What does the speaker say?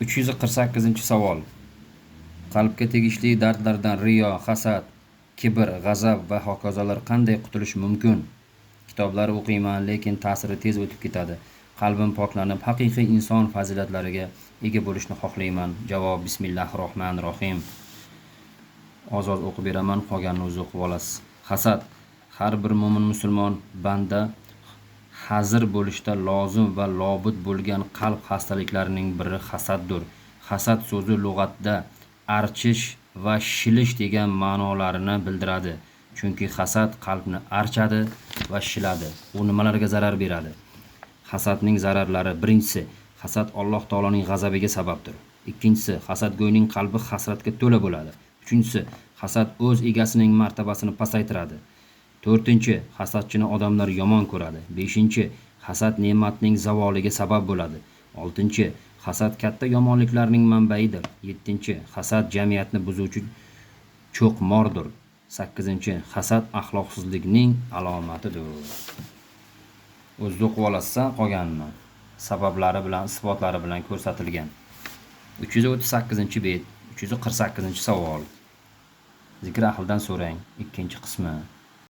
348-savol. Qalbga tegishli dardlardan riyo, hasad, kibr, g'azab va hokazolar qanday qutulish mumkin? Kitoblar o'qiyman, lekin ta'siri tez o'tib ketadi. Qalbim poklanib, haqiqiy inson fazilatlariga ega bo'lishni xohlayman. Javob: Bismillahir rohmanir rohim. Oz-oz o'qib beraman, qolganini o'zi o'qib olasiz. Hasad har bir mo'min musulmon banda hazir bo'lishda lozim va lobud bo'lgan qalb xastaliklarining biri hasaddir. Hasad so'zi lug'atda archish va shilish degan ma'nolarini bildiradi. Chunki hasad qalbni archadi va shiladi. U nimalarga zarar beradi? Hasadning zararlari: birinchisi, hasad Alloh taoloning g'azabiga sababdir. Ikkinchisi, hasadgo'yning qalbi hasratga to'la bo'ladi. Uchinchisi, hasad o'z egasining martabasini pasaytiradi. To'rtinchi, hasadchini odamlar yomon ko'radi. Beshinchi, hasad ne'matning zavoliga sabab bo'ladi. Oltinchi, hasad katta yomonliklarning manbaidir. Yettinchi, hasad jamiyatni buzuvchi cho'qmordir. Sakkizinchi, hasad axloqsizlikning alomatidir. O'zingiz o'qib olasiz qolganini. Sabablari bilan, isbotlari bilan ko'rsatilgan. 338-bet, 348-savol. Zikr ahlidan so'rang. Ikkinchi qismi.